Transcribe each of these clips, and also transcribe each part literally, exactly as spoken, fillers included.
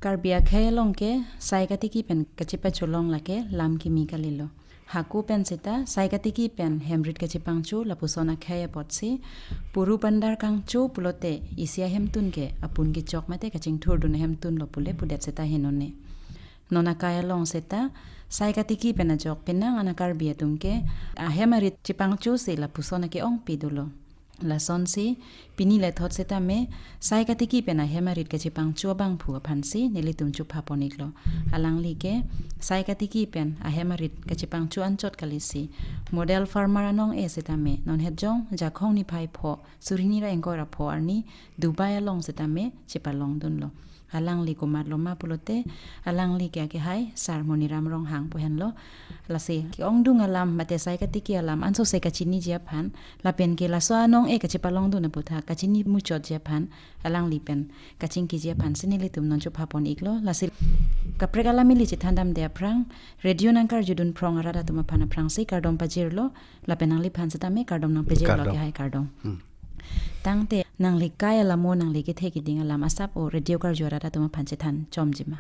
Karbi akhei along ke sai katiki pen kachepacholong lake lam kimi kalilo. Hako pen seta sai katiki pen hemrit kachepangcho lapuson akhei apotsi puru pandar kangcho pulote isi ahemtun ke apun kechok mate kachingthurdun ahemtun lo pule pudet seta henone. Non akai along seta sai katiki pen ajok penang ana Karbi atum ke ahem arit chepangcho si lapuson ake-ongpi dolo. Lasonsi pini lethot setame sai katiki pen ahem arit kachepangcho abangphu aphansi nelitum chopha pon-iklo. Alangli ke sai katiki pen ahem arit kachepangcho anchot kalisi model farmer anong-e setame non hetjong jakhong niphai pho suri hini ra ingkoi ra pho arni Dubai along setame chepalongdunlo. Alangli komatlo ma pulote, alangli ke akehai Sar Moniram Ronghang pu henlo. Lasi ke-ongdung alam mate sai katiki alam ansose kachiniji aphan, lapen ke laso anong-e kachepalongdun aputhak kachini muchotji aphan, alangli pen kachingkiji aphansi nelitum non chopha pon-iklo. Lasi kaprek alam ili chethandamde aphrang, radio nangkarjudun phrong arat atum aphan aphrangsi kardom pajirlo, lapen nangliphan setame kardom nangpajirlo. Kardom. Akehai kardom. Hmm. Tangte nangli kai alamo nangli kethe keding alam asap o radio karju arat atum aphan chethan chomji ma?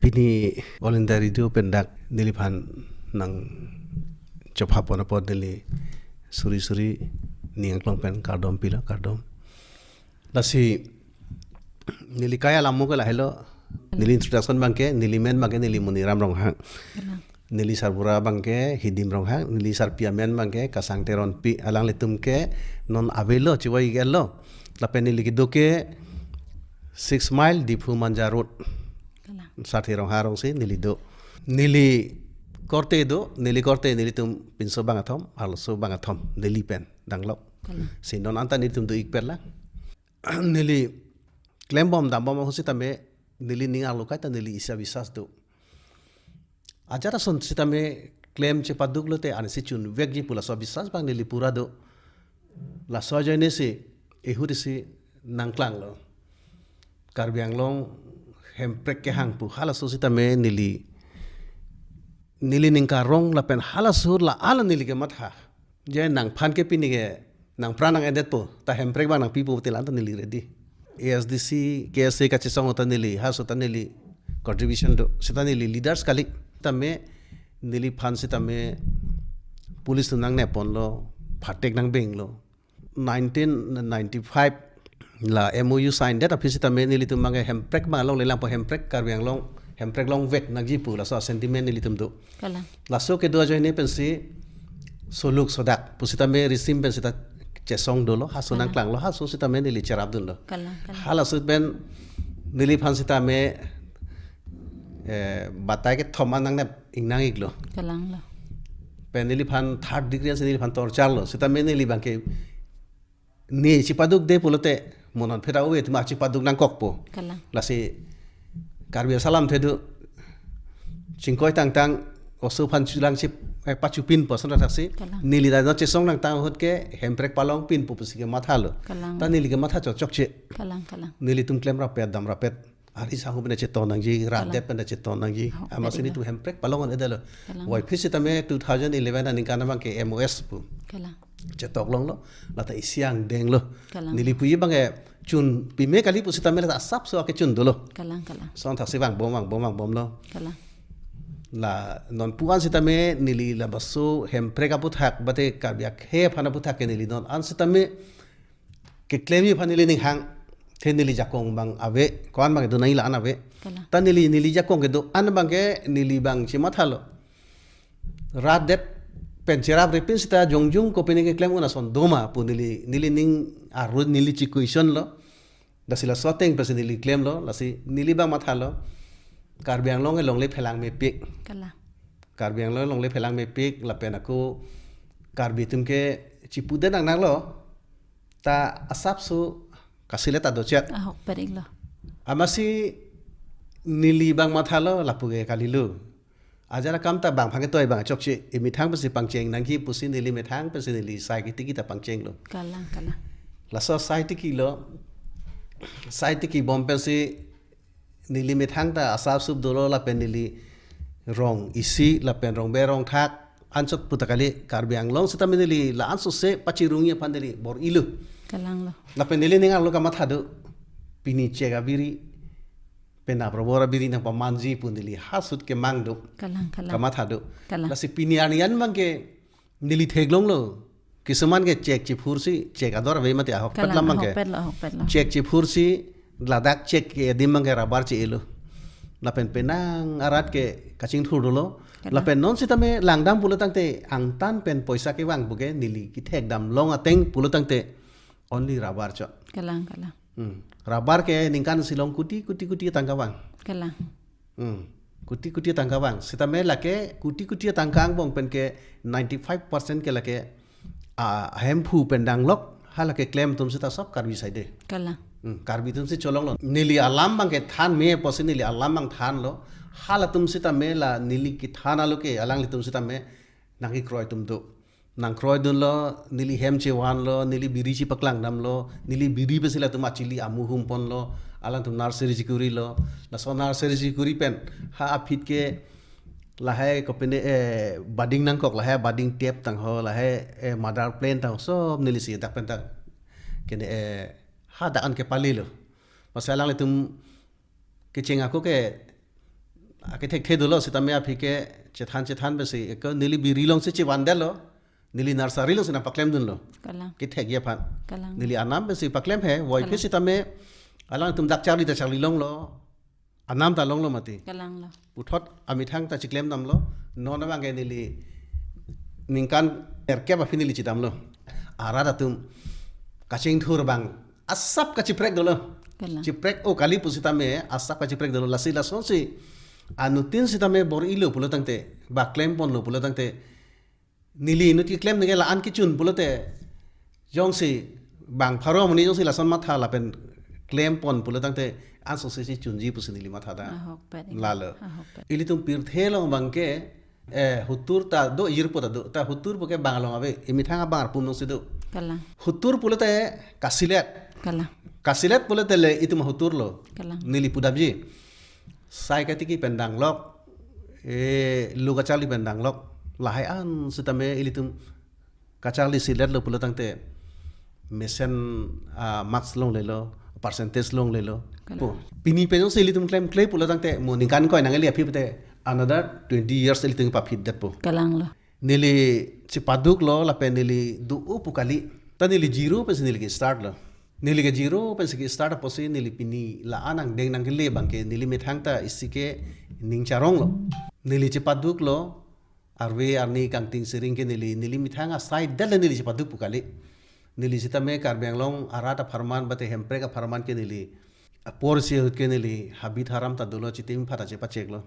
Pini All India Radio pen dak neliphan nangchopha pon apot neli suri suri ning angklong pen kardom pilo, kardom. Lasi neli kai alamo ke lahelo, neli introduction abangke, neli men abangke neli Moniram Ronghang. Kalang. Neli sarbura abangke Hidim Ronghang, neli sarpi amen abangke Kasang Teronpi, alanglitum ke non avelo, chivai-iklo. Lapen neli kedo ke six mile Diphu Manja Road. Kalang. Sarthe Ronghang arongsi neli do. Neli korte do, neli korte nelitum pinso bangkethom, arloso bangkethom, neli pen danglok. Kalang. Si non anta nelitum do-ik pen lang. Neli klembom dambom ahut setame neli ning arlo kaita neli isi abisas do. Ajat ason setame klem chepaduk lote ansi chunvekji pu laso abisas abang neli pura do. Laso ajoinesi ehut isi nangklanglo. Karbi Anglong hemprek kehang pu halaso setame neli, neli ning karong lapen halaso la-an neli kematha. Je nangphan ke pini ke nangpran nang-endetpo, ta hemprek abang nangpipo puti la-an ta neli ready. A S D C, K S A kachesong ahut ta neli, halaso ta neli contribution do, seta neli leaders kali. Tame neliphan setame police atum nangnep ponlo, phatek nangbenglo. Nineteen ninety-five la M O U sign det aphi setame nelitum abangke hemprek abang along lelangpo, hemprek Karbi Anglong, hemprek longvek nangji pu laso sentiment nelitum do. Kalang. Laso kedo ajoine pensi soluk sodak pusitame risim pen seta chesong dolo, halaso, kalang, nangklanglo, halaso setame neli cherapdunlo. Kalang, kalang. Halaso pen neliphan setame, eh, batai kethom an nangnep ingnang-iklo. Kalanglo. Pen neliphan third degree ansi neliphan torture lo. Setame neli abangke ne chepadukde pulote mo non pheta ove, tuma chepaduk nangkokpo. Kalang. Lasi Karbi asalam thedu chingkoi tangtang oso aphan chulang chip, eh, pachupinpo ason thaksi. Kalang. Neli ta non chesong nangtang ahut ke hemprek palongpinpo pusi kemathalo. Kalang. Ta neli kematha chokchokche. Kalang, kalang. Nelitum klem rapet, dam rapet. Ari sahu pen cheton nangji, rat, kalang, det pen cheton nangji. Ho, amatsi, very, nelitum hemprek palong-un-edetlo. Kalang. Wai phisi tame two thousand eleven aningkan abangke M O S pu. Kalang. Chetok longlo, lata isi angdenglo. Kalang. Neli puji abangke chun pime kali pusitame lata asapso ake chun dolo. Kalang, kalang. Ason thaksi vangbom, vangbom, vangbomlo. Kalang. La non pu-an setame neli labangso hemprek aputhak, bate Karbi akhei aphan aputhak ke neli non an setame keklemji aphan neli ning hang, the neli jakong abang ave, ko-an abang do nangji la-an ave. Kalang. Ta neli, neli jakong kedo-an abangke neli abang chemathalo. Rat det pen cheraprepin seta jongjung kopine keklem un ason doma pu neli, neli ning arut neli chi-question lo. Lasi laso ateng pensi neli klemlo, lasi neli abang mathalo. Karbi Anglong ke longle phelang mepik. Kalang. Karbi Anglong longle phelang mepik, lapen ako Karbi atum ke chipudet nangnanglo. Ta asapso kasilet ta dochet. Ahok perik lo. Amatsi neli abang mathalo lapu ke kalilo. Ajat akam ta bang phang ketoi abang chokche, emethang pensi pangcheng nangji pusi neli methang pensi neli sai kitiki ta pangchenglo. Kalang, kalang. Laso sai tikilo, sai tikibom pensi neli methang ta asap sup dolo lapen neli rong isi lapen rong be rong thak anchot puta kali Karbi Anglong setame neli la-an sose pachirungji aphan neli bor-ilo. Kalanglo. Lapen neli ning arlo kamatha do, pini chek abiri, penap robor abiri nangpamanji pu neli ha ahut kemang do. Kalang, kalang. Kamatha do. Kalang. Lasi pini arni an abangke neli theklonglo. Kisuman ke chek chiphursi, chek ador ave mati ahokpet Kalang, lam abangke. Ahokpet lo, ahokpet lo. Chek chiphursi, ladak chek ke adim abangke rubber che-elo. Lapen penang arat ke kachingthur dolo. Kalang. Lapen non sitame langdam pulo tangte angtan pen poisa kevang pu ke neli kethekdam long ateng pulo tangte only rubber chot. Kalang, kalang. Hmm. Rubber ke ningkan si long kuti, kuti, kuti tangka vang. Kalang. Hmm. Kuti, kuti tangka vang. Sitame lake kuti, kuti tangka angbong pen ke ninety-five percent ke lake, ah, hemphu pen danglok, halake klem atum sita sob Karbi side. Kalang. Hmm. Karbi atum si cholonglo. Neli alam abangke than me pusi neli alam abang thanlo. Halatum sitame la neli kethan alo ke alanglitum sitame nangkekroi atum do. Nangkroidunlo, neli hem chevanlo, neli biri chepaklangdamlo, neli biri pensi latum achili amu humponlo, alangtum nursery chekurilo, laso nursery chekuri pen, ha aphi ke, lahai kopine, eh, budding nangkok, lahai budding tap tangho, lahai, eh, mother plant tangho, sob neli si dak pen dak, kene, eh, hadak an kepalilo. Masa alanglitum kecheng ako ke, akethekthedolo sitame aphi ke chethan chethan pensi, eko neli biri along si chevandetlo, neli nursery along si nangpaklemdunlo. Kalang. Kethekji aphan. Kalang. Neli anam pensi paklem he, voi Kalang. Phi sitame, alangtum dak charli ta charlilonglo, anam ta longlo mati. Kalang lo. Puthot amethang ta chiklemdamlo, non abangke neli ningkan nerkep aphi neli chedamlo. Arat atum kachingthur abang asap kachiprek dolo. Kalang. Chiprek o kali pusitame asap kachiprek dolo. Lasi lasonsi anuttin sitame bor-ilo pulo tangte, ba klemponlo pulo tangte, neli inut keklem neke la-an kechun pulote, jongsi bang pharo amonit jongsi lason matha lapen klempon pulo tangte, ansose si chunji pusi neli matha ta. Ahokpet. Lalo. Ahokpet. Ilitum pirthe along abangke, eh, hutur ta do, irpo ta do, ta hutur pu ke bang along ave, emethang abang arpum alongsi do. Kalang. Hutur pulote kasilet. Kalang. Kasilet pulote le itum huturlo. Kalang. Neli pudamji. Sai katiki pen danglok, eh, lo kacharli pen danglok, lahai an sitame ilitum kacharli siletlo pulo tangte mesen, ah, marks longlelo, percentage longlelo. Kalang. Po, pini pen jongsi ilitum klemkle pulo tangte mo ningkan koi nangli aphi pute another twenty years ilitum paphit detpo. Kalang lo. Neli chepaduklo lapen neli do-o pu kali. Ta neli zero pensi neli ke-startlo. Neli ke zero pensi ke-start apotsi neli pini la-an angdeng nangkele abangke neli methang ta isi ke ning charonglo. Neli chepaduklo, arve arni kangting siring ke neli, neli methang asai det le neli chepaduk pu kali. Neli sitame Karbi Anglong arat apharman bate hemprek apharman ke neli apor si ahut ke neli habit haram ta dolo, chitim pha ta chepacheklo.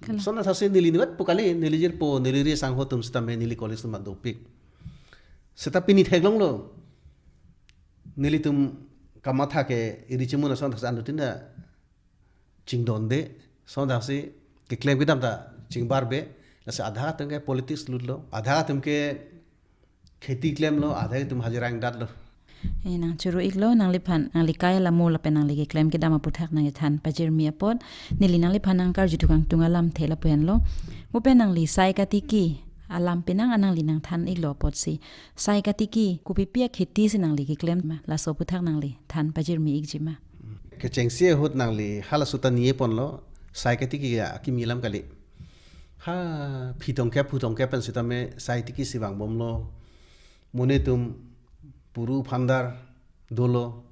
Kalang. Son athasi neli niwat pu kali, neli jirpo, neli ri sangho atum sitame neli college atum dopik. Seta pini theklonglo. Nelitum kamatha ke iri chimun ason athasi anuttin ta chingdonde, son athasi keklem kedam ta chingbarbe, lasi adha atum ke politics lutlo, adha atum ke kheti klemlo, adha atum hajira ingdatlo. Eh, nang churu-iklo, nangliphan, nangli kai alamo lapen nangli keklem kedam aputhak nangkethan pajirmi apot, neli nangliphan nangkarju thukangtung alamthe lapu henlo. Mo pen nangli sai katiki alam penang an nangli nangthan-iklo apotsi, sai katiki kopipi akheti si nangli keklem ma, laso aputhak nangli than pajirmi-ikji ma? Kechengsi ahut nangli halaso ta niponlo, sai katiki akimi alam kali. Ha, phi tongkep, phu tongkep pen sitame sai tiki si vangbomlo. Monit atum puru phandar dolo.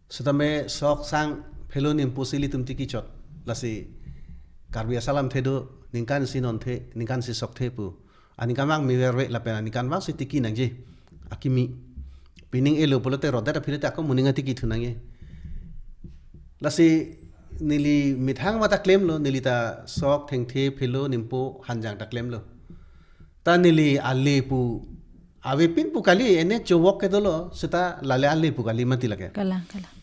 Sitame sok sang phelo nimpo si ilitum tiki chot. Lasi Karbi asai alamthe do, ningkan isi nonthe, ningkan isi sokthe pu. Aningkan vang meverve lapen aningkan vangsi tiki nangji. Akimi. Pining elo pulote rodet aphi lote ako moning atiki thu nangji. Lasi neli methang mata klemlo, neli ta sok, thengthe, phelo, nimpo, hanjang ta klemlo. Ta neli ale pu, avepin pu kali, ene chowok ke dolo, seta lale ale pu kali mati lake. Kalang, kalang.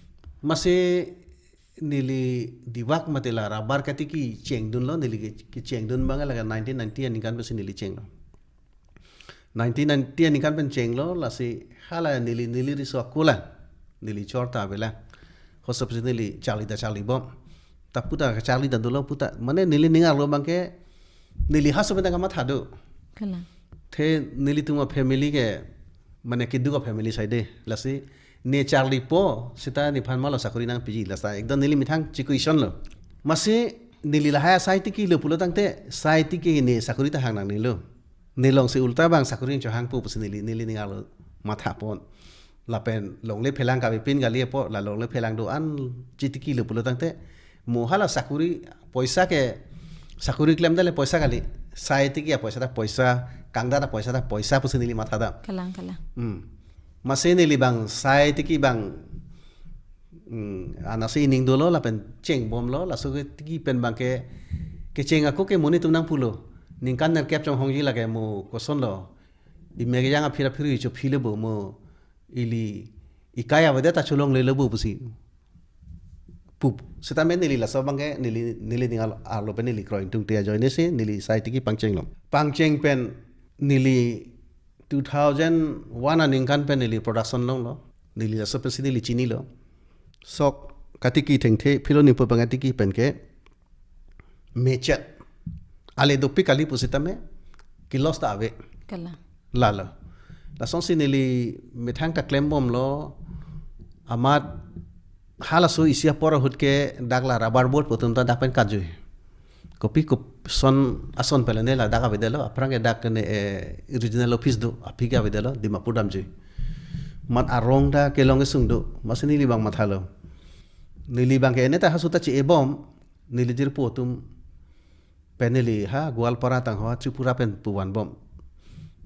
Masi neli diwak mati la rubber katiki chengdunlo, neli ke, kechengdun abang lake nineteen ninety aningkan pensi neli chenglo. Nineteen ninety aningkan pen chenglo, lasi hala neli, neli riso akulang, neli chor ta avelang. Hosop si neli charli ta charlibom. Ta puta charli ta dolo puta. Mane neli ning arlo abangke, neli halaso pen ta kamatha do. Kalang. The nelitum afamily ke, mane keduk afamily saide. Lasi ne charlipo seta nephan malo sakori nangpiji, lasi ekdom neli methang chi-question lo. Masi neli lahai asai tiki lo pulo tangte, sai tiki ne sakori ta hang nangnelo. Ne longsi ulta bang sakori chohangpo pusi neli, neli ning arlo mathapon. Lapen longle phelang kavepin kali apot, la longle phelang do-an chitiki lo pulo tangte, mo hala sakori, poisa ke, sakori klemdale poisa kali. Sai tiki apoisa ta poisa, kangdat apoisa ta poisa pusi neli mathadam. Kalang, kalang. Hmm. Masi neli bang sai tiki bang, hmm, anasi ining dolo lapen chengbomlo, laso ke tiki pen bang ke, kecheng ako ke monit atum nangpulo. Ningkan nerkep chonghongji lake mo kosonlo. Imek yang aphir aphir icho phile bo mo ili ikai avedet ta cholonglelo bo pusi pupo. Setame neli laso bang ke neli, neli ning arlo, arlo pen neli kroi ingtungte ajoine si neli sai tiki pangchenglo. Pangcheng pen neli two thousand one aningkan pen neli production longlo. Neli laso pensi neli chinilo. Sok katiki thengthe philo nipo pang atiki pen ke mechet. Ale dopik kali pusitame kilos ta ave. Kalang. Lalo. Lasonsi neli methang ta klembomlo, amat halaso isi apor ahut ke dak la rubber board pu atum ta dak pen katjui. Kopi koson ason pelene ladak avedetlo, aphrang ke dak ne, eh, regional office do, aphi ke avedetlo, Dimapur damjui. Mat arong ta kelong kesung do, masi neli bang mathalo. Neli bang ke ene ta hasuta chi-ebom, neli jirpo atum pen neli ha Goalpara tangho Tripura pen puvanbom.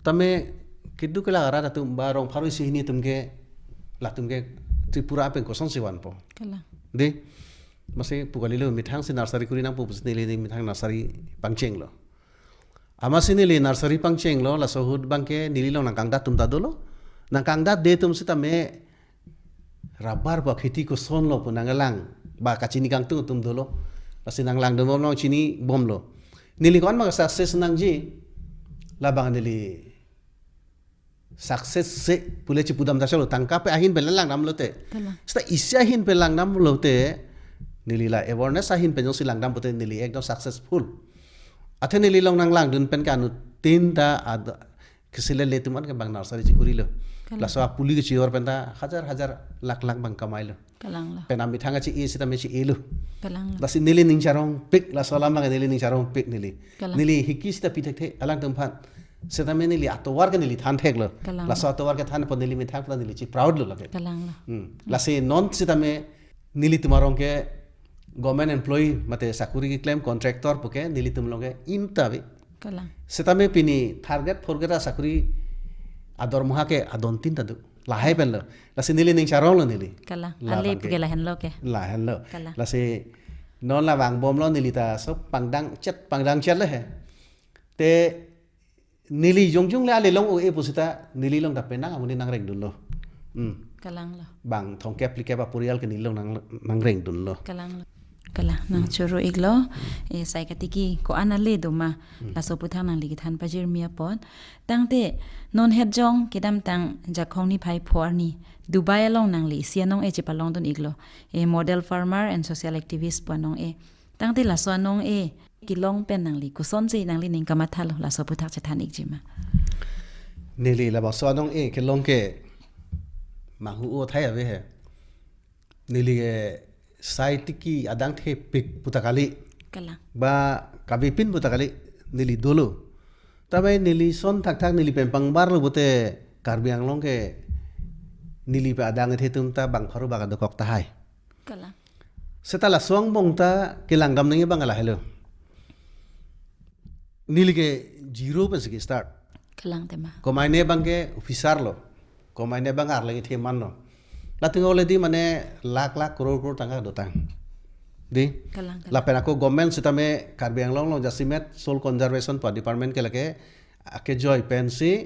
Tame keduk kelak arat atum ba rong pharo isi hini atum ke, latum ke Tripura pen kosonsi vanpo. Kalang. Dei, masi pu kalilo, methang si nursery kuri nangpo pusi neli methang nursery pangchenglo. Amatsi neli nursery pangchenglo, laso ahut bang ke neli along nangkangdat atum ta dolo. Nangkangdatde atum sitame rubber ba kheti kosonlo pu nanglang, ba kachini kangtung atum dolo. Lasi nanglangdunbomlo, chinibomlo. Neli ko-an ma success nangji, labang neli success se pule chipudam ta chalo, tangka pen ahin pen langdamlote. Kalang. Seta isi ahin pen langdamlote, neli la awareness ahin pen jongsi langdam pute neli ekdom successful. Athe neli along nanglangdun pen ke anuttin ta ad-, kesilele atum an ke bang nursery chikurilo. Kalang. Laso apuli kechijor pen ta hajar hajar lakh lakh bang kamailo. Kalanglo. Pen amethang achi-e sitame chi-elo. Kalanglo. Lasi neli ning charongpik, laso alam bang neli ning charongpik neli. Kalang. Neli hiki sita pi thekthe alangtum aphan. Sitame neli atovar ke neli than theklo. Kalanglo. Laso atovar kethan apot neli methang pura neli chi proud lo lake. Kalanglo. Hmm. Lasi non sitame nelitum arong ke government employee mate sakori keklem contractor puke nelitum along ke imta ave. Kalang. Sitame pini third grade, fourth grade asakori adormoha ke adon tin ta do. Lahai penlo. Lasi neli ning charonglo neli. Kalang. La Ale bang ke puke lahenlo ke. Lahenlo. Kalang. Lasi non la vangbomlo neli ta so pangdangchet, pangdangchetlo he. Te neli jongjong le ale long o-e pusita neli along ta penang amonit nangrengdunlo. Hmm. Kalanglo. Bang thomkep phlikep aporial ke neli along nang, nangrengdunlo. Kalanglo. Kalang, nangchoro-iklo, eh, sai katiki ko-an ale doma, Hmm. laso aputhak nangli kethan pajirmi apot. Tangte, non het jong, kedamtang Jakhong niphai pho arni, Dubai along nangli isi anong-e chepalongdun-iklo, eh, model farmer and social activist pu anong-e. Tangte laso anong-e, kelong pen nangli, kosonsi nangli ning kamathalo, laso aputhak chethan-ikji ma. Neli labangso anong-e, kelong ke, manghu o thai ave he. Neli ke sai tiki adang thepik puta kali. Kalang. Ba kavepin puta kali neli dolo. Tabai neli son thakthak neli pen pangbarlo pute Karbi Anglong ke neli pen adang ethe atum ta bang pharo ba kadokok tahai. Kalang. Seta laso angbong ta kelangdam nangji bang lahelo. Neli ke zero pensi kestart. Kalang tema. Komaine bang ke officer lo. Komaine bang arleng the manlo. Latum already mane lakh lakh crore crore tangka dotang. Dei? Kalang, kalang. Lapen ako government sitame Karbi Anglong along jasemet soil conservation pu department ke lake akejoi pensi,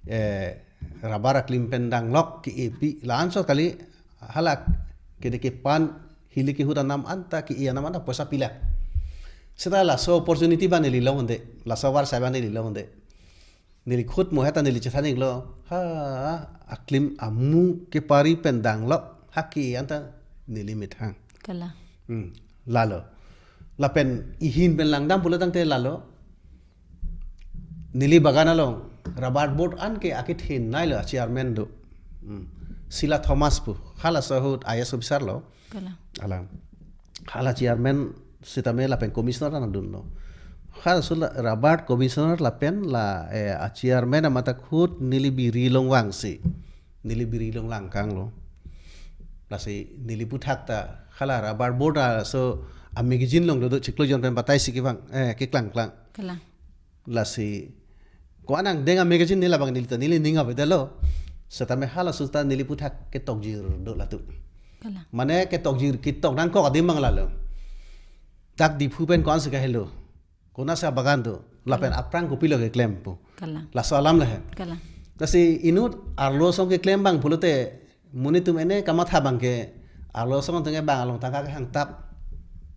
eh, rubber aklim pen danglok ke-e pi la-anso kali halak kede kepan hili kehut anam anta ke-e anam anta poisa pila. Seta laso opportunity ba neli longde, laso avarsai ba neli longde. Neli khut mo heta neli chethan-iklo. Ha, aklim amu kepari pen danglok, ha ke-e anta neli methang. Kalang. Hmm, lalo. Lapen ihin pen langdam pulo tangte lalo. Neli bagan along rubber board an ke akethe neilo, chairman do. Hmm. Sila Thomas pu, halaso ahut I A S officer lo. Kalang. Alang. Hala chairman sitame lapen commissioner nangdunlo. Halaso la Rabat commissioner lapen la, eh, a chairman amat ahut neli biri along vangsi, neli biri along langkanglo. Lasi neli aputhak ta hala Rabat board aso a magazine along dodo, chiklo jon pen batai si kevang, eh, keklangklang. Kalang. Lasi ko-an angdeng a magazine neli abang neli ta neli ning avedetlo. Setame halaso ta neli aputhak ketokjir do latum. Kalang. Mane ketokjir, ketok nangkok adim abang lalo. Dak Diphu pen ko-ansi kahelo, konatsi abagan do, lapen aphrang kopilo keklem pu. Kalang. Laso alam le he. Kalang. Lasi inut arlo asong keklem abang pulote monit atum ene kamatha abangke arlo asong tengke bang along tangka kehang tap,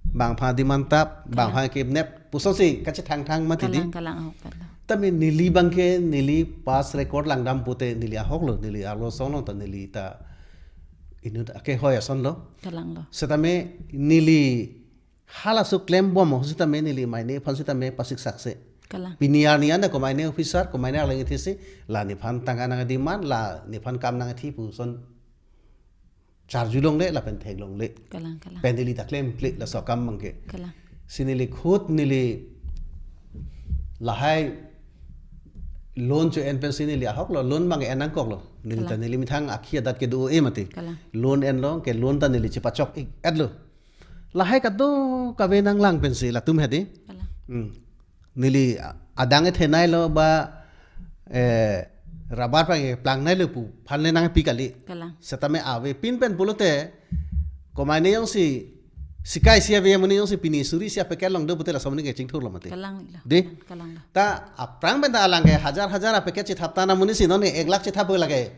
bang aphan demand tap, bang aphan kidnap pusonsi kachethangthang mati di. Kalang, kalang, ahok pet lo. Tame neli abangke neli past record langdam pute neli ahok lo, neli arlo asong along ta neli ta inut akehoi ason lo. Kalang lo. Setame neli halaso klembom ahut sitame neli maine aphan sitame pasiksak se. Kalang. Pini arni anta komaine officer, komaine arleng ithi si, la nephan tangka nangdemand, la nephan kam nangthi puson charjulongle lapen theklongle. Kalang, kalang. Pen neli ta klemkle laso akam abangke. Kalang. Si neli khut neli lahai loan cho-en pensi neli ahok lo, loan abang en nangkok lo. Neli ta, kalang, neli methang akhi adat kedo-e mati. Kalang. Loan enlo, ke loan ta neli chepachok-ik-et lo. Lahai kadokave nanglang pensi latum he di. Kalang. Hmm. Neli a-, adang ethenei lo ba, eh, Rabat abang keplang nei lo pu aphan le nangpi kali. Kalang. Setame avepin pen pulote komaine jongsi sikai isi ave amonit jongsi pini suri isi a-packet along do pute laso amonit kachingthur lo mati. Kalang lo. Di? Kalang lo. Ta aphrang pen ta alang ke hajar hajar a-packet chethap tang amonit si non ek lakh chethap lake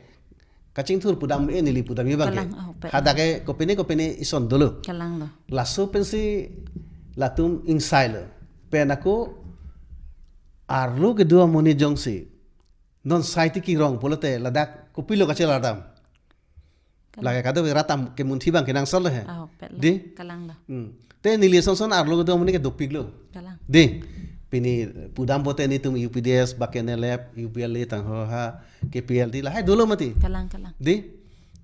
kachingthur pudam-e neli pudam-e abangke. Kalang, ahok pet. Hadak ke kopine kopine ison dolo. Kalang lo. Laso pensi latum ingsai lo. Pen ako arlo kedo amonit jongsi non sai tiki rong pulote ladak kopilo kachelardam. Kalang. Lake kadokave rat atum kemunthi abang kenangsot lo he. Ahok pet lo. Di? Kalang lo. Hmm. Te neli ason son arlo kedo amonit ke dopik lo. Kalang. Di. Pini pudam pute netum U P D S, ba K N L F, U P L A tangho ha, K P L T lahai dolo mati. Kalang, kalang. Di.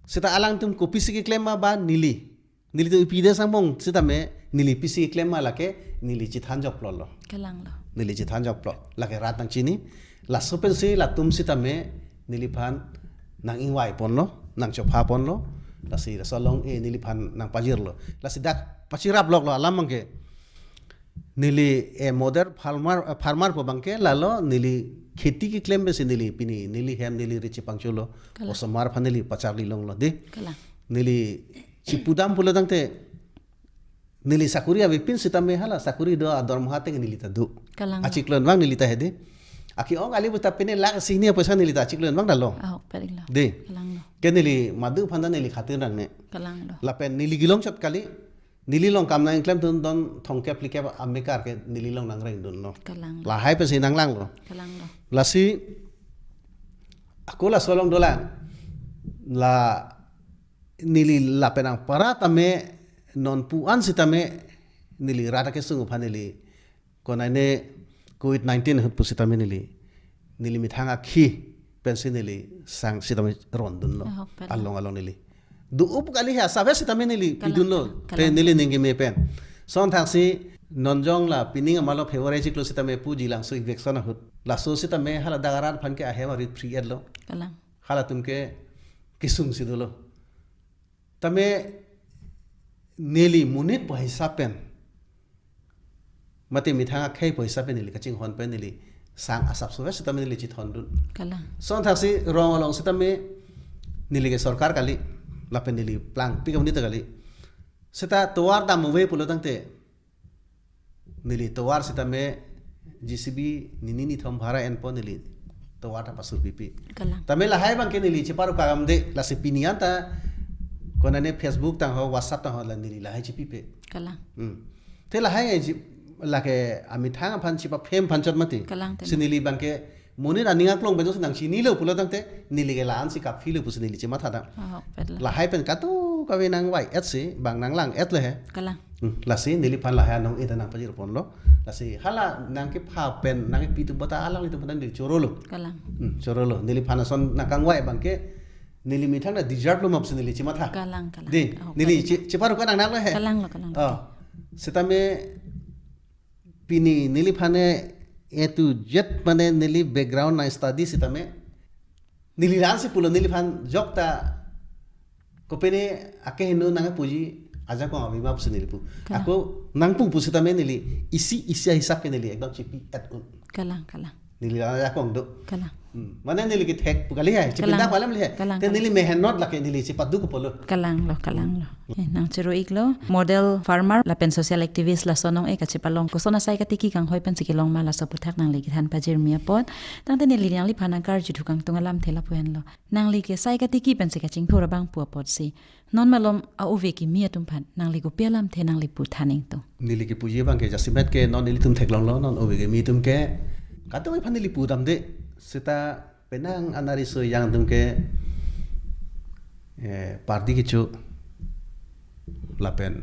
Seta alangtum kopisi keklem ma ba neli. Nelitum U P D S angbong sitame neli pisi keklem ma lake neli chethan jokplot lo. Kalang lo. Neli chethan jokplot. Lake rat nangchini. Laso pensi latum sitame neliphan nang-ingvai ponlo, nangchopha ponlo. Lasi laso along, eh, neliphan nangpajirlo. Lasi dak pachirap lok lo alam abangke. Neli, eh, model farmer, eh, farmer pu abangke lalo neli kheti keklem pensi neli pini neli hem neli ri chepangcholo. Kalang. Osomar aphan neli pacharli longlo di. Kalang. Neli chepudam pulo tangte neli sakuri avepin sitame hala sakuri do adormaha teng neli ta do. Kalang. Achiklo envang neli ta he di. Aki-ong kali puta pine lakh sini apoisa neli ta achiklo envang ta long. Ahok pet lo. Di. Kalang lo. Ke neli madu aphan ta neli khatir nangne. Kalang lo. Lapen neli kelong chot kali. Neli along kam nangklem dun don thomkep phlikep amekar ke neli along nangreng dunlo. Kalang. Lahai pensi nanglanglo. Kalang lo. Lasi ako laso along dolang. La neli lapen angpara tame non pu-an sitame neli rat akesung aphan neli konane covid nineteen ahut pusitame neli, neli methang akhi pensi neli sang sitame rondunlo. Ahok pet lo. Along along neli do-up kali he asap sitame neli, kalang, pidunlo. Kalang, te kalang. Neli ning keme pen. Son thaksi non jong la pining amalo February chiklo sitame pu jilangso eviction ahut. Laso sitame hala dak arat aphan ke ahem arit free-et lo. Kalang. Halatum ke kesung si dolo. Tame neli monit pu hisap pen mate methang akhei pu hisap pen neli kachinghon pen neli sang asap suve sitame neli chethondun. Kalang. Son thaksi rong along sitame neli ke sorkar kali, lapen neli plangpi ke monit kali. Seta tovar dam ave pulo tangte neli tovar sitame J C B nini nithom bhara enpo neli tovar ta pasur pipi. Kalang. Tame lahai abangke neli cheparu kagam de, lasi pini anta konane Facebook tangho WhatsApp tangho la neli lahai chepipe. Kalang. Hmm. Te lahai ji lake amethang aphan chepaphem aphan chot mati. Kalang tema. Si neli abangke monit aning aklong pen jongsi nangchinilo pulo tangte neli ke la-ansi kaphi lo pusi neli chematha dam. Ahok pet lo. Lahai pen kadokave nangvai-et si bang nanglang-et le he. Kalang. Hmm, lasi neliphan lahai anong ida nangpajir ponlo. Lasi hala nangkepha pen nangkepi atum bata alanglitum pen neli chorolo. Kalang. Hmm, chorolo. Neliphan ason nangkangvai abangke Neli methang na deserve lo ma pusi neli chematha. Kalang, kalang. Dei, Ahok, neli kalang. che- cheparu ka nangnang lo he. Kalang lo, kalang lo. Oh. Sitame pini neli aphan A to Z mane neli background nang study sitame neli ran si pulo neliphan jokta kopine akeheno nangpuji ajakong ave ma pusi neli pu. Kalang. Ako nangpu pusitame neli isi isi hisap ke neli ekdom chepi-et un. Kalang, kalang, Neli ran ajakong do. kalang. Hmm. Mane neli kethek pu kali hai. Chipinda Kalang. Palam le hai. Kalang, Te kalang. Neli mehenot lake neli chepaduk pulo. Kalang lo, kalang lo. Eh, nang chiro-ik lo. Model farmer lapen social activist laso anong-e kachepalong. Koson asai katiki kanghoi pensi kelong ma laso aputhak nangli kethan pajirmi apot. Tangte neli nangliphan nangkarju thu kangtung alamthe lapu henlo. Nangli ke sai katiki pensi kachingthur abang pu apotsi. Non malom a-ove kimi atum aphan. Nangli kopi alamthe nangli pu than ingtung. Neli kepuji abang ke jasemet ke non ilitum theklonglo non ove kimi atum ke. Kadokave aphan neli pudamde. Seta penang anari so yang atum ke, eh, party kecho lapen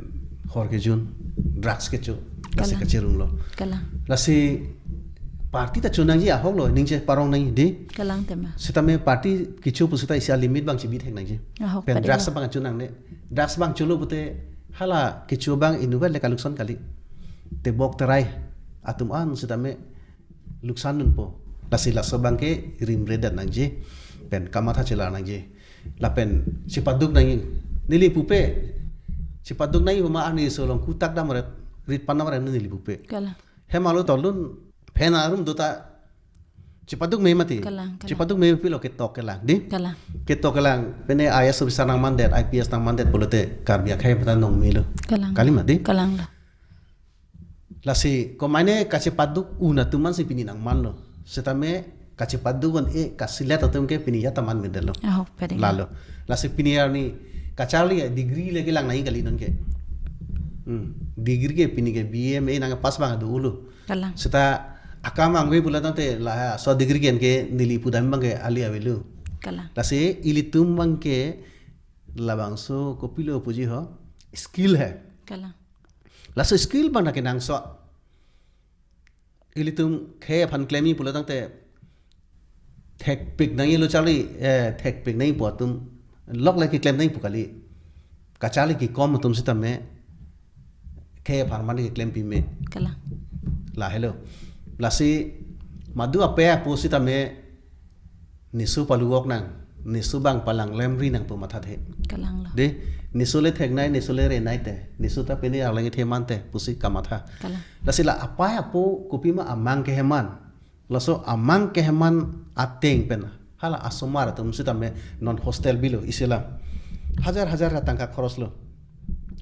hor kejun, drugs kecho, lasi Kalang. Kacherung lo. Kalang. Lasi party ta chonangji ahok lo, ningje parong nangji dei. Kalang tema. Sitame party kecho pusita isi a-limit abang chebi thek nangji. Ahok, Pen padelo. Drugs abang chonangne. Drugs abang cholo pute hala kecho abang inutvet le kaluksan kali. Tebok terai atum an sitame luksan dunpo. Lasi laso abang ke rimredet nangji. Pen kamatha chelar nangji. Lapen chepaduk nangji. Neli pupe. Chepaduk nangji puma ani solong kutak dam ret. Rit panam ret neli pupe. Kalang. Hem alo tolun. Phen arum dota. Chepaduk me mati. Kalang, kalang. Chepaduk me pilo ketok kelang. Dei. Kalang. Ketok kelang. Pene I A S officer nangmandet, I P S nangmandet pulote Karbi akhei mata nong milo. Kalang. Kalima dei. Kalang lo. Lasi komaine kachepaduk un atum ansi pini nangmanlo. Sitame kachepaduk un e kasilet atum ke pini ya ta manmedetlo. Ahok, padelo. Lalo. Lasi pini arni kacharli degree le kelang nangji kali non ke. Hmm. Degree ke pini ke B A M A nangpass abang do ulo. Kalang. Seta akam angve pulo tangte laso degree ke-en ke neli pudam abang ke ali avelo. Kalang. Lasi ilitum abang ke labangso kopilo puji ho skill hai. Kalang. Laso skill abang na kenangsot. Ilitum khei aphan klemji pulo tangte thekpik nangji lo charli, eh, thekpik nangji pu atum lok le keklem nangji pu kali. Kacharli kekom atum sitame khei aphan mane keklem pime. Kalang. Lahelo. Lasi madu ape apo sitame neso paluok nang, neso abang palang lemri nang pu mathathe. Kalang lo. Dei, neso le theknei, neso le renei te, neso ta pine arleng the mante pusi kamatha. Kalang. Lasi la apei apo kopima amang keheman. Laso amang keheman ateng pen hala asomar atum sitame non hostel bilo isi alam. Hajar hajar tangka khoros lo.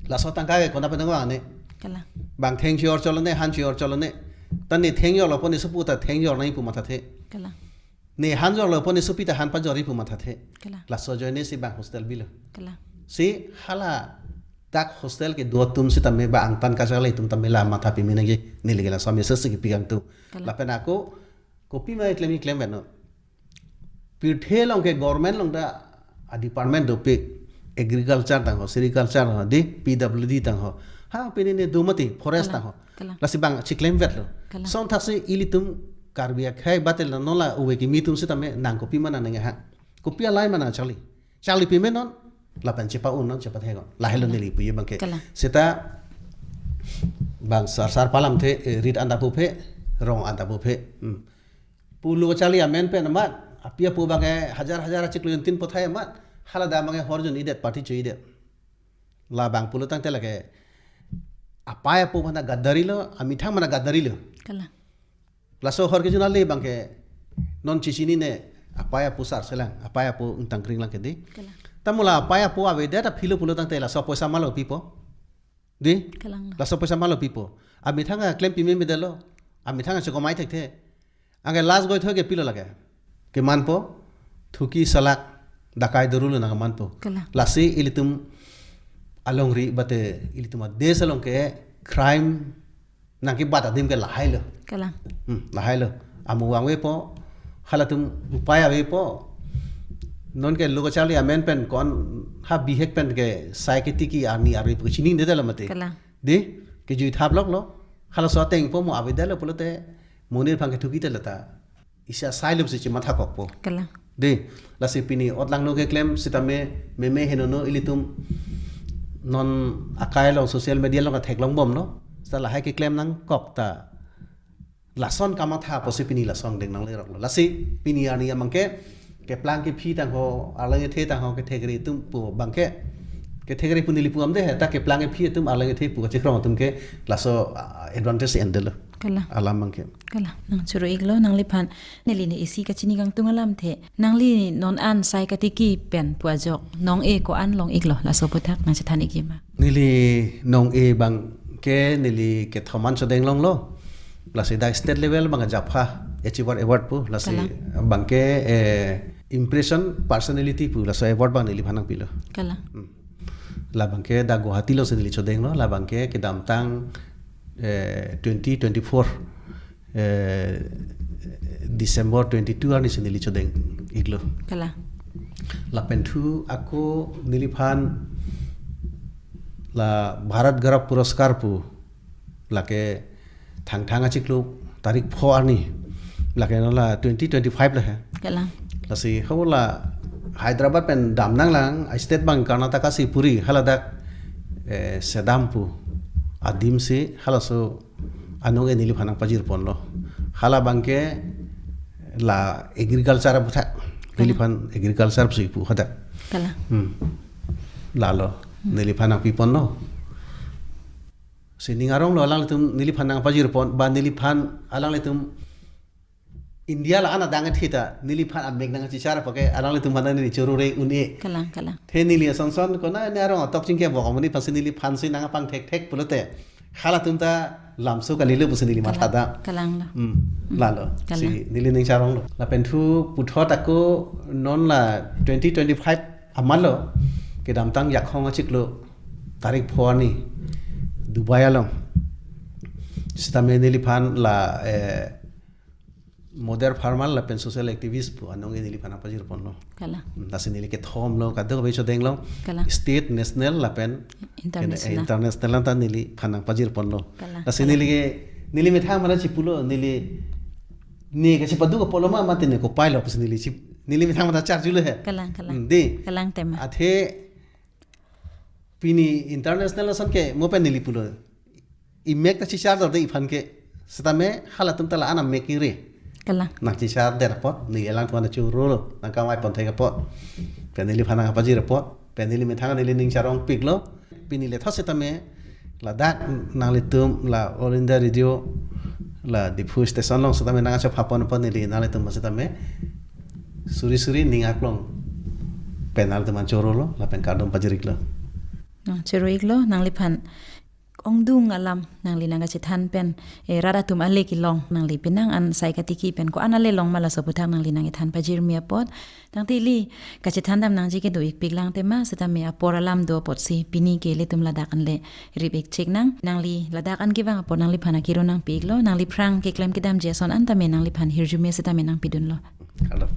Laso tangka ke kona pen nangvangne. Kalang. Bang thengchor cholone, hanchor cholone. Ta ne thengjor lo pon neso pu ta thengjor nangji pu mathathe. Kalang. Ne hanjor lo pon nesopi ta han pajorji pu mathathe. Kalang. Laso ajoine si bang hostel bilo. Kalang. Si hala dak hostel kedo atum sitame ba angtan kacharli atum tame la matha pime nangji neli ke laso message si kepi kangtung. Kalang. Lapen ako kopima klem klem beno. Pirthe along ke government along ta a-department dopik, agriculture tangho, sericulture tangho, dei, P W D tangho. Ha, pine ne do mati, forest Kalang, tangho. Kalang. Lasi bang chiklemvetlo. Kalang. Song thaksi ilitum Karbi akhei batel na nola ove kimi atum sitame nang kopima nang nang ha. Kopi alai ma nang charli. Charli pime non, lapen chepa-un non, chepathek non. Lahelo neli puji abang ke. Kalang. Seta bang sar sar palamthe, eh, rit anta puphe, rong anta puphe. Hmm. Pulo charli amen pen amat, api apo abang ke hajar hajar achiklo yuntin pothai amat, hala da abang ke hor jun-idet, party cho-idet. Labang pulo tangte lake apei apo mana gadari lo, amethang mana gadari lo. Kalang. Laso hor kejun ale abang ke non chichinine apei apo sar selang, apei apo ingtang kring lang ke dei. Kalang. Tamo la apei apo avedet aphi lo pulo tangte laso poisa malo pipo. Dei. Kalang lo. Laso poisa malo pipo. Amethang a klem pime medetlo. Amethang a chekomai thekthe. Anke last goi thoi ke pilo lake. Kemanpo, thuki salak, dakai dorulo nang manpo. Kalang. Lasi ilitum alongri bate ilitum a-desh along ke crime nang kebat adim ke lahailo. Kalang. Hmm, lahailo. Amo vangvepo, halatum upei avepo. Non ke lo kacharli amen pen ko-an ha bihek pen ke sai ketiki arni arve pu chiningdetlo mati. Kalang. Dei, kejui thap loklo. Halaso ateng po mo avedetlo pulote monit aphan ke thuki te lata. Isi asylum si chematha kokpo. Kalang. Dei, lasi pini otlangno keklem sitame meme henono ilitum non akai along social media along theklongbomlo. Sita lahai keklem nangkok ta lason kamatha pusi pini lason deng nangleroklo. Lasi pini arni abangke keplang kephi tangho, arleng ethe tangho, kethekre atum pu abangke, kethekre pu neli pu amde he, ta keplang kephi atum, arleng ethe pu kachikrong atum ke laso, ah, advantage endelo. Kalang. Alam abangke. Kalang, nangchoro-iklo nangliphan. Neli ne isi kachini kangtung alamthe, nangli non an sai katiki pen pu ajok nong-e ko-an long-iklo, laso aphuthak nangchethan-ikji ma? Neli nong-e abangke neli kethom an chodenglonglo. Lasi dak state level abang Japha Achiever Award pu, lasi Kalang. Abangke, eh, impression personality pu, laso award abang neliphan nangpilo. Kalang. Hmm. Labangke dak Guwahati alongsi neli chodenglo, labangke kedamtang, eh, twenty twenty-four, eh, December twenty-two arnisi neli chodeng-iklo. Kalang. Lapen thu ako neliphan la Bharat Gaurav Puraskar pu, lake Thangthang achiklo tarik pho arni, lake non la twenty twenty-five la he. Kalang. Lasi ho la Hyderabad pen damnanglang, a state abang Karnataka si Puri, haladak, eh, Sedam pu adim si, halaso anong-e neliphan nangpajirponlo. Hala abangke la agriculture aphuthak, Kalang. Neliphan agriculture si pu hadak. Kalang. Hmm. Lalo, Hmm. Neliphan nangpiponlo. Si ning aronglo alanglitum neliphan nangpajirpon, ba neliphan alanglitum India la-an adang thita, neliphan amek nangchichar apot ke alanglitum aphan neli choro-re un-e. Kalang, kalang. The neli asonson kona ne arong atok chingki abok amonit aphansi neliphansi nangpang thekthek pulote, halatum ta lamso kalilo pusi neli Kalang, matha da. Kalanglo. Hmm, Hmm, lalo. Kalang. Si neli ning charonglo. Lapen thu puthot ako non la twenty twenty-five amalo, kedamtang Yakhong achiklo tarik pho arni Dubai along sitame neliphan la, eh, model farmer lapen social activist pu anong-e neliphan nangpajirponlo. Kalang. Hmm, lasi neli kethomlo, kadokave chodenglo. Kalang. State, national lapen International. International ta neliphan nangpajirponlo. Kalang. Lasi Kalang. Neli ke, neli methang mana chipulo, neli, ne kachipaduk apotlo ma, mate ne kopailo pusi neli chip, neli methang mana charjulo he. Kalang, kalang. Hmm, dei. Kalang tema. Athe pini international ason ke mo pen neli pulo. Imek ta chichar dorde iphan ke. Sitame halatum ta la-an amek kiri. Kalang. Nangchichar der apot, neli alangtum aphan chorolo, nangkamaipon thek apot. Pen neliphan nangpajir apot, pen neli methang neli ning charongpiklo. Pini lethot sitame, ladak nanglitum la All India Radio, la Diphu station along sitame nangchephaponpon neli nanglitum sitame suri suri ning aklong pen nanglitum aphan chorolo, lapen kardom pajir-iklo. Nangchoro-iklo, nangliphan ongdung alam nangli nangkachethan pen, eh, rat atum ale kelong, nangli penang an sai katiki pen ko-an ale long ma laso aphuthak nangli nangkethan pajirmi apot. Tangte ili kachethan dam nangji kedo-ikpiklang tema, sitame apor alam do apotsi pini ke ilitum ladak an le rip-ik chek nang. Nangli ladak an kevang apot nangliphan akiro nangpi-iklo, nangli aphrang keklem kedamji ason an tame nangliphan hirjume sitame nangpidunlo. Kardom.